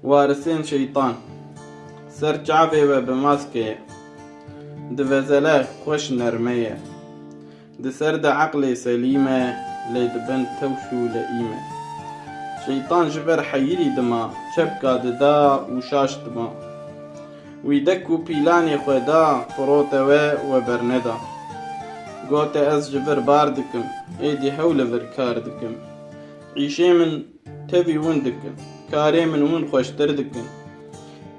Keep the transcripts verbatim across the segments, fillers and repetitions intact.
Warisên şeytan. Ser çavê we bi maske ye. Di vezele xweş nerme ye. Di ser de eqlê selîm e, lê di bin tewş û leîm e. Şeytan ji ber heyirî dima, çepka dida û şaş dima. Wî dek û pîlanê xwe da, firote we, we berneda. Gote ez ji vir bar dikim, êdî hew li vir kar dikim. Îşê min tevî win dikin, karê min win xweştir dikin.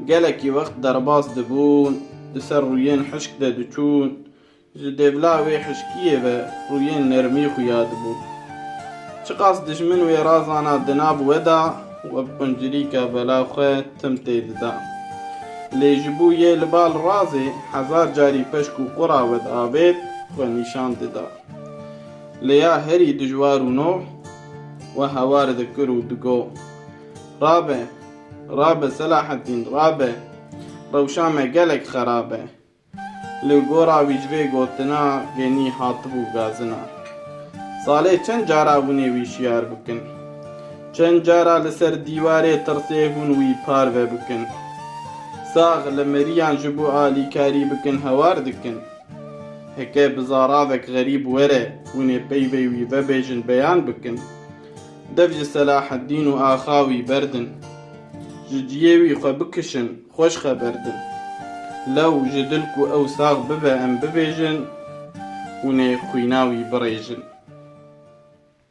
Gelekî wext derbas dibûn, di ser rûyên hişk de diçûn, ji dêvla wê hişkiyê ve rûyên nermî xuya dibûn. Çiqas dijmin wê razana di nav we da, we bi quncirîka bela xwe tim tê dida. Lê ji bo yê li bal razê hezar carî peşk û qura we diavêt, xwe nîşan dida. Lê ya herî dijwar û noh we hewar dikir û digo, Rabe, rabe Selaheddîn, rabe, rewşa me gelek xerab e. Li gora wî ji vê gotina genî hatibû gazina. Salê çend cara hûn ê wî şiyar bikin? Çend cara li ser dîwarê tirsê hûn wî parve bikin? Sax li miriyan ji bo alîkarî bikin hewar dikin. Heke bi zaravek xerîb were, hûn ê peyvê wî vebêjin beyan bikin. Dev ji Selaheddîn û axa wî berdin. Ji ciyê wî xwe bikişin, xweş xeber din. Lew ji dil ku ew sax bibe em bibêjin, hûn ê xwîna wî birêjin.